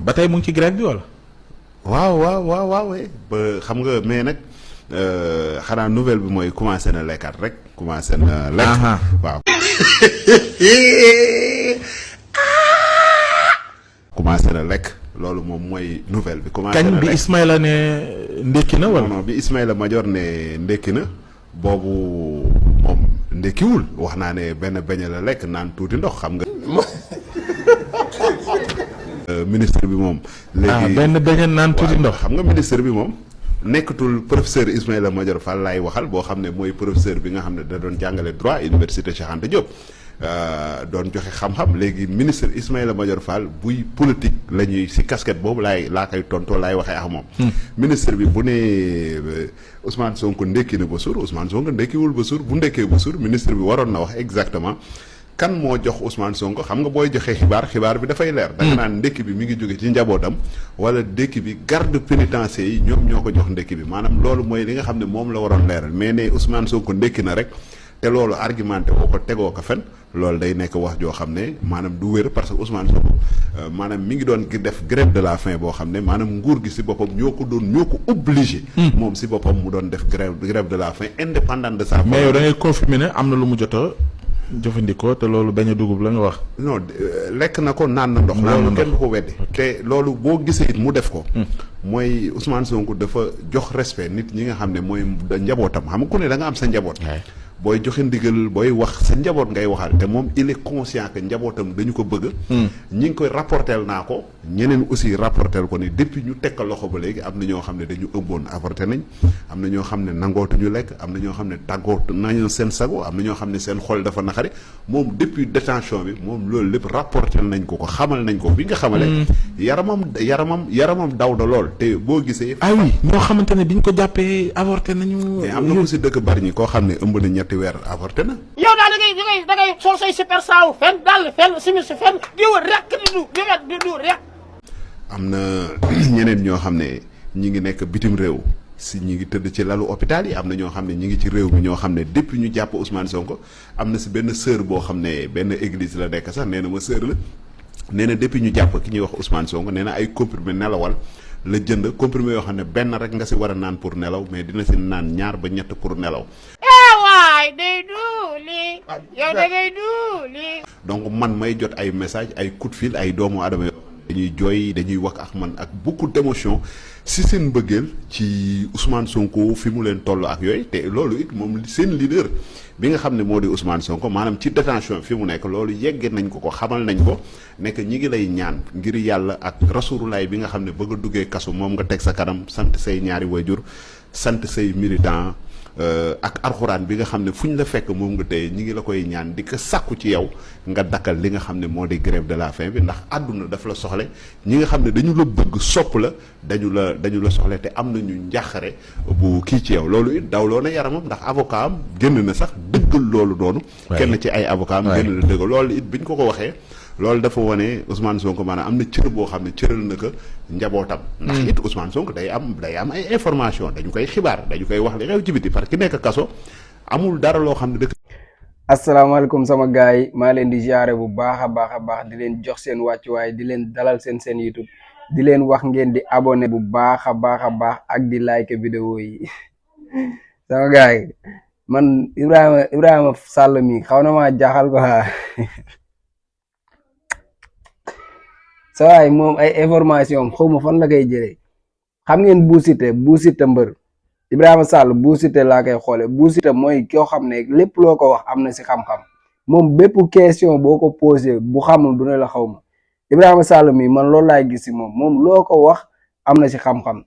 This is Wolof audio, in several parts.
ba tey mu ngi ci grève bi wala. waaw ba xam nga mais nag xanaa nouvelle bi mooy commencé na lekkaat rek commencé na lekk waaw commencé na lekk loolu moom mooy nouvelle bi commencé na kañ bi Ismaïla ne ndékki na wala non bi Ismaïla Madior ne ndékki na boobu moom ndékkiwul wax naa ne benn beñe la lekk naan tuuti ndox xam nga ministre bi moom léegi benn beñe naan tuuti ndox xam nga ministre bi moom nekkatul professeur Ismaïla Madior Fall laay waxal boo xam ne mooy professeur bi nga xam ne da doon jàngale droit université Cheikh Anta Diop doon joxe xam-xam léegi ministre Ismaïla Madior Fall buy politique la ñuy si casquette boobu laa koy tontoo laay waxee ak moom ministre bi bu ne Ousmane Sonko ndekki na ba suur Ousmane Sonko ndekkiwul ba suur bu ndekkee ba suur ministre bi waroon na wax exactement kan moo jox Ousmane Sonko xam nga booy joxe xibaar bi dafay leer da nga naan ndekki bi mi ngi jóge ci njabootam wala ndekki bi garde pénitentiaire yi ñoom ñoo ko jox ndekki bi maanaam loolu mooy li nga xam ne moom la waroon leeral mais ne Ousmane Sonko ndekki na rek te loolu argumenté woo ko tegoo ko fen loolu day nekk wax joo xam ne maanaam du wér parce que Ousmane Sonko maanaam mi ngi doon def grève de la faim boo xam ne maanaam nguur gi si boppam ñoo ko obligé moom si boppam mu doon def grève de la faim indépendant de ça. mais yow da ngay confirmer ne am na lu mu jot a jëfandikoo te loolu bañ a dugub la nga wax. non lekk na ko naan na ndox. kenn du ko weddi. te loolu boo gisee it mu def ko. mooy Ousmane Sonko dafa jox respect nit ñi nga xam ne mooy njabootam xam nga ku ne da nga am sa njaboot. booy joxe ndigal booy wax sa njaboot ngay waxal te moom il est conscient que njabootam dañu ko bëgg. ñi ngi koy rapportel naa ko ñeneen aussi rapportel ko ni depuis ñu teg ko loxo ba léegi am na ñoo xam ne dañu ëmboon avorté nañ am na ñoo xam ne nangootuñu lekk am na ñoo xam ne tàggootu nañu seen sago am na ñoo xam ne seen xol dafa naqari moom depuis détention bi moom loolu lépp rapportel nañ ko xamal nañ ko bi nga xamale yaramam daw da lool te boo gisee. ah oui ñoo xamante ne biñ ko jàppee avorté nañu. te am na ko si dëkk bari ñi koo xam ne ëmb na ñetti weer avorté na. yow daal da ngay sol say super saaw fenn daal fenn simis fenn di wër rek di du rek. am na ñeneen ñoo xam ne ñi ngi nekk bitim réew si ñi ngi tëdd ci lalu hôpital yi am na ñoo xam ne ñi ngi ci réew mi ñoo xam ne depuis ñu jàpp Ousmane Sonko am na si benn sœur boo xam ne benn église la nekk sax nee na ma sœur la nee na depuis ñu jàpp ki ñuy wax Ousmane Sonko nee na ay comprimé nelawal la jënd comprimé yoo xam ne benn rek nga si war a naan pour nelaw mais dina si naan ñaar ba ñett pour nelaw. waay day duuli yow da ngay duuli. donc man may jot ay message ay coup de fil ay doomu aadama dañuy jooy dañuy wax ak man ak beaucoup d'émotion si seen mbëggeel ci Ousmane Sonko fi mu leen toll ak yooyu te loolu it moom seen leader bi nga xam ne moo di Ousmane Sonko maanaam ci détention fi mu nekk loolu yegge nañ ko xamal nañ ko nekk ñi ngi lay ñaan ngir yàlla ak rasululaay bi nga xam ne bëgg a duggee kaso moom nga teg sa kanam sant say ñaari waajur sant say militant ak alxuraan bi nga xam ne fu ñu la fekk moom nga tey ñi ngi la koy ñaan di ko sàkku ci yow nga dakkal li nga xam ne moo di grève de la faim bi ndax àdduna daf la soxle ñi nga xam ne dañu la bëgg sopp la dañu la soxle te am nañu njàqare bu kii ci yow loolu it dawloo na yaramam ndax avocat am génn na sax dëggal loolu doonu kenn ci ay avocat am génn na dëggal loolu it bi ñu ko waxee loolu dafa wane Ousmane Sonko maanaam am na cër boo xam ne cëral na ko njabootam. ndax it Ousmane Sonko day am ay information dañu koy xibaar dañu koy wax li xew ci biti parce que ki nekk kaso amul dara loo xam ne dëkk. asalaamaaleykum sama gars yi maa leen di jaare bu baax a baax di leen jox seen wàccuwaay di leen dalal seen YouTube di leen wax ngeen di abonné bu baax a baax ak di like vidéo yi sama gars yi man Ibrahima Sall mi xaw na maa jaaxal ko sa waay moom ay information xaw ma fan la koy jëlee xam ngeen Bou Siteu mbër Ibrahima Sall Bou Siteu laa koy xoole Bou Siteu mooy koo xam ne lépp loo ko wax am na si xam-xam moom bépp question boo ko posé bu xamul du ne la xaw ma Ibrahima Sall mi man loolu laay gis si moom loo ko wax am na si xam-xam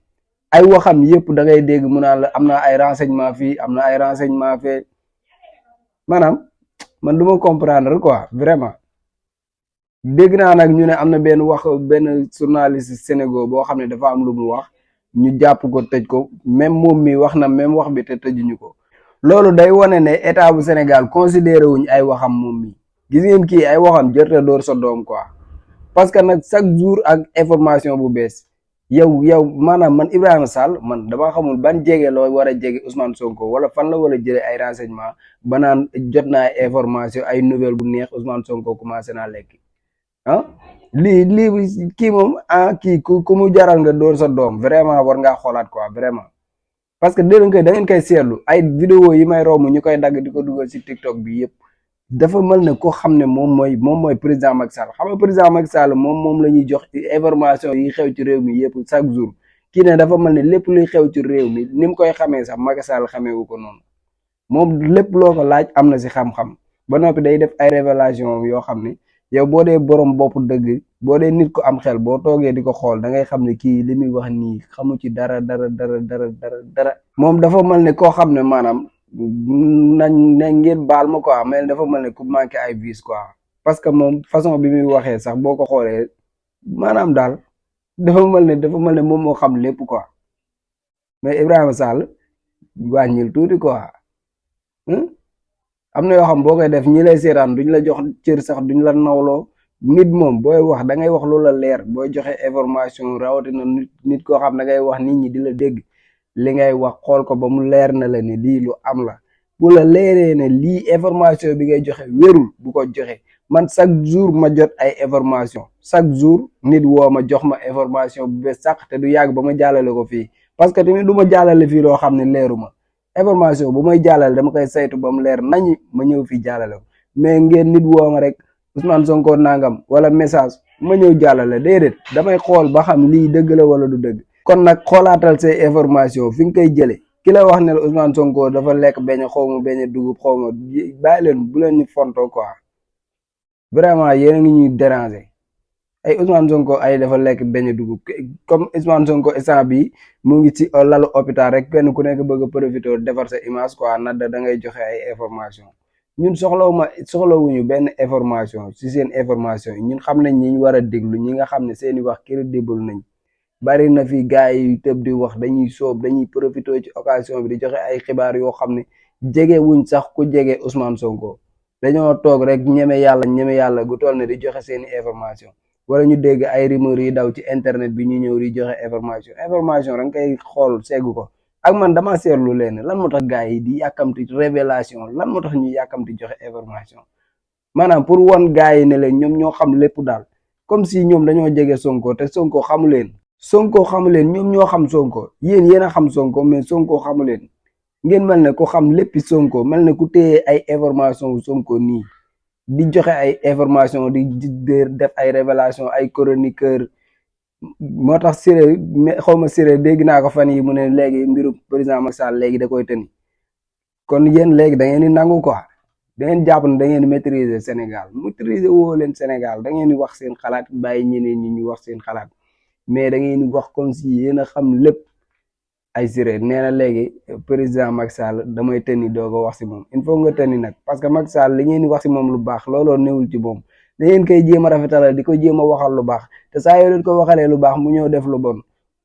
ay waxam yëpp da ngay dégg mu naan la am na ay renseignement fii am na ay renseignement fee maanaam man du ma comprendre quoi vraiment. dégg naa nag ñu ne am na benn journaliste Sénégal boo xam ne dafa am lu mu wax ñu jàpp ko tëj ko même moom mi wax na même wax bi te tëjuñu ko loolu day wane ne état bu Sénégal considéré wuñ ay waxam moom mi gis ngeen kii ay waxam jërte door sa doom quoi parce que nag chaque jour ak information bu bees yow maanaam man Ibrahima Sall man dama xamul ban jege loo war a jege Ousmane Sonko wala fan la war a jëlee ay renseignement ba naan jot naa ay information ay nouvelle bu neex Ousmane Sonko commencé naa lekk lii kii moom kii ku mu jaral nga dóor sa doom vraiment war ngaa xoolaat quoi vraiment parce que da ngeen koy seetlu ay vidéo yi may romb ñu koy dagg di ko dugal si TikTok bi yëpp dafa mel ne koo xam ne moom mooy président Macky Sall xam nga président Macky Sall moom la ñuy jox information yi xew ci réew mi yëpp chaque jour kii ne dafa mel ne lépp luy xew ci réew mi ni mu koy xamee sax Macky Sall xameewu ko noonu moom lépp loo ko laaj am na si xam-xam ba noppi day def ay révélation yoo xam ne yow boo dee borom bopp dëgg boo dee nit ko am xel boo toogee di ko xool da ngay xam ne kii li muy wax nii xamu ci dara. moom dafa mel ne koo xam ne maanaam nañ ngeen baal ma quoi mais dafa mel ne ku manqué ay vis quoi parce que moom façon bi muy waxee sax boo ko xoolee maanaam daal dafa mel ne moom moo xam lépp quoi mais Ibrahima Sall wàññil tuuti quoi am na yoo xam boo koy def ñi lay seetaan duñ la jox cër sax duñ la nawloo nit moom booy wax da ngay wax lu la leer booy joxe information rawatina nit koo xam da ngay wax nit ñi di la dégg li ngay wax xool ko ba mu leer na la ne lii lu am la bu la leeree ne lii information bi ngay joxe wérul bu ko joxe man chaque jour ma jot ay information chaque jour nit woo ma jox ma information bu bees sax te du yàgg ba ma jàllale ko fii parce que tamit du ma jàllale fii loo xam ne leeru ma information bu may jàllale dama koy saytu ba mu leer nañi ma ñëw fii jàllale ko mais ngeen nit woo ma rek Ousmane Sonko nangam wala message ma ñëw jàllale déedéet damay xool ba xam lii dëgg la wala du dëgg kon nag xoolaatal say information fi nga koy jëlee ki la wax ne la Ousmane Sonko dafa lekk beñ xawma beñ dugub xawma bàyyi leen bu leen ñu fonto quoi vraiment yéen a ngi ñuy déranger ay Ousmane Sonko ay dafa lekk beñ dugub comme Ousmane Sonko instant bi mu ngi ci lalu hôpital rek kenn ku nekk bëgg a profiter defar sa image quoi nada da ngay joxe ay information ñun soxlawuñu benn information ci seen information yi ñun xam nañ ñi ñu war a déglu ñi nga xam ne seeni wax crédible nañ bari na fi gars yi tëb di wax dañuy soob dañuy profiter ci occasion bi di joxe ay xibaar yoo xam ne jege wuñ sax ku jege Ousmane Sonko dañoo toog rek ñeme yàlla gu toll ne di joxe seeni information wala ñu dégg ay rumeur yi daw ci internet bi ñu ñëw di joxe information da nga koy xool seggu ko ak man dama seetlu leen lan moo tax gars yi di yàkkamti révélation lan moo tax ñu yàkkamti joxe information maanaam pour wan gars yi ne leen ñoom ñoo xam lépp daal comme si ñoom dañoo jege Sonko te Sonko xamu leen ñoom ñoo xam Sonko yéen a xam Sonko mais Sonko xamu leen ngeen mel ne ku xam léppi Sonko mel ne ku téye ay information Sonko nii di joxe ay information di def ay révélation ay chroniqueur moo tax Siré dégg naa ko fan yi mu ne léegi mbiru président Macky Sall léegi da koy tëni kon yéen léegi da ngeen di nangu quoi da ngeen jàpp ne da ngeen di maîtriser woo leen Sénégal da ngeen di wax seen xalaat bàyyi ñeneen ñi ñu wax seen xalaat mais da ngeen di wax comme si yéen a xam lépp ay Siré nee na léegi président Macky Sall damay tëni doo ko wax si moom il faut nga tëni nag parce que Macky Sall li ngeen di wax si moom lu baax looloo newul ci moom da ngeen koy jéem a rafetalal di ko jéem a waxal lu baax te saa yoo leen ko waxalee lu baax mu ñëw def lu bon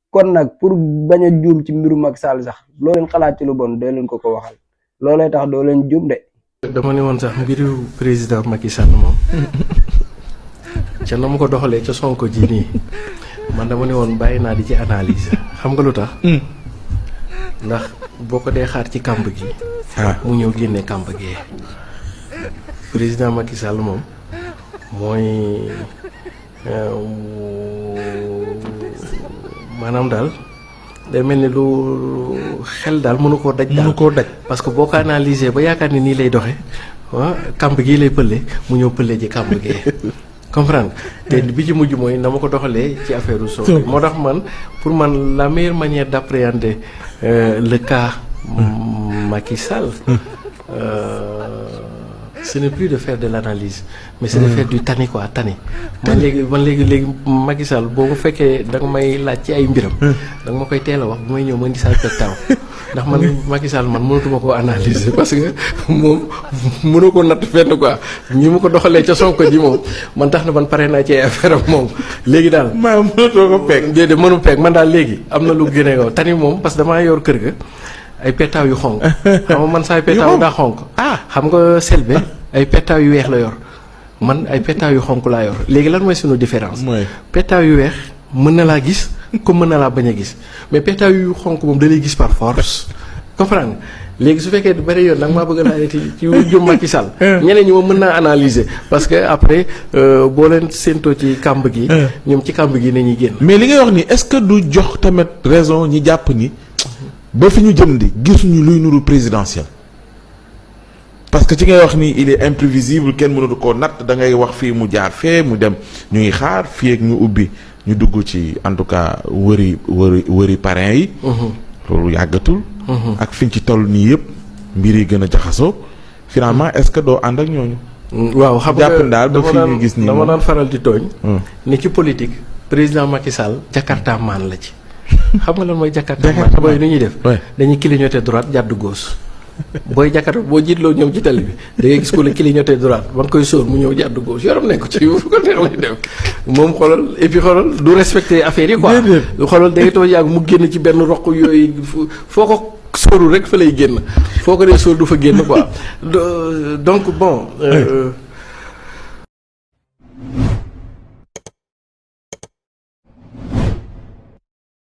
kon nag pour bañ a juum ci mbiru Macky Sall sax loo leen xalaat ci lu bon doo leen ko waxal loolay tax doo leen juum de. dama ne woon sax mbiru président Macky Sall moom ca na mu ko doxalee ca Sonko ji nii man dama ne woon bàyyi naa di ci analyse xam nga lu tax. ndax boo ko dee xaar ci kàmb gi. mu ñëw génne kàmb gee président Macky Sall moom mooy maanaam daal day mel ni lu xel daal mënu koo daj. parce que boo ko analyser ba yaakaar ni nii lay doxe kàmb gii lay pëlle mu ñëw pëlle ji kàmb gee comprendre te bi ci mujj mooy na ma ko doxalee ci affaire u Sonko moo tax man pour man la meilleure manière d'appréhender le cas Macky Sall ce n'est plus de faire de l'analyse mais c'est de faire du tani quoi tani man léegi Macky Sall boo mu fekkee da nga may laaj ci ay mbiram da nga ma koy teel a wax bu may ñëw mën di saa taw ndax man Macky Sall man mënatuma koo analyser parce que moom mënu ko natt fenn quoi ñi mu ko doxalee ca Sonko ji moom man tax na man pare naa ci ay affaire am moom léegi daal maa mënatoo ko peeg déedéet mënu peeg man daal léegi am na lu gën a gaw tani moom parce que damaa yor kër ga ay petaaw yu xonk xam nga man saay petaaw daa xonk xam nga Selbe ay petaaw yu weex la yor man ay petaaw yu xonk laa yor léegi lan mooy sunu différence petaaw yu weex mën na laa gis comme mën na laa bañ a gis mais petaaw yu xonk moom da lay gis par force comprendre léegi su fekkee bari yoon nag maa bëgg a laajte ci jum Macky Sall. ñeneen ñi moom mën naa analyser parce que après boo leen séentoo ci kàmb gi. ñoom ci kàmb gi nañuy génn. mais li ngay wax ni est-ce que du jox tamit raison ñi jàpp ni ba fi ñu jëm di gisuñu luy nuru présidentiel parce que ci ngay wax ni il est imprévisible kenn mënatu koo natt da ngay wax fii mu jaar fee mu dem ñu ngi xaar fii ak ñu ubbi ñu dugg ci en tout cas wëri parrain yi. loolu yàggatul. ak fiñ ci toll nii yëpp mbir yi gën a jaxasoo finalement est-ce que doo ànd ak ñooñu. waaw xam nga jàpp daal ba fi ñu gis nii dama daan faral di tooñ. ni ci politique président Macky Sall Jakarta maan la ci. xam nga lan mooy Jakarta maan mooy nu ñuy def. dañuy clignoter droite jàdd gauche. booy Jakarta boo jiitloo ñoom ci tali bi da ngay gis ko la clignoter droite ba nga koy sóor mu ñëw jàdd gauche yoram nekk ci fu ko neex lay def moom xoolal et puis xoolal du respecter affaire yi quoi. xoolal da ngay toog yàgg mu génn ci benn roq yooyu foo ko sóoru rek fa lay génn foo ko dee sóor du fa génn quoi donc bon.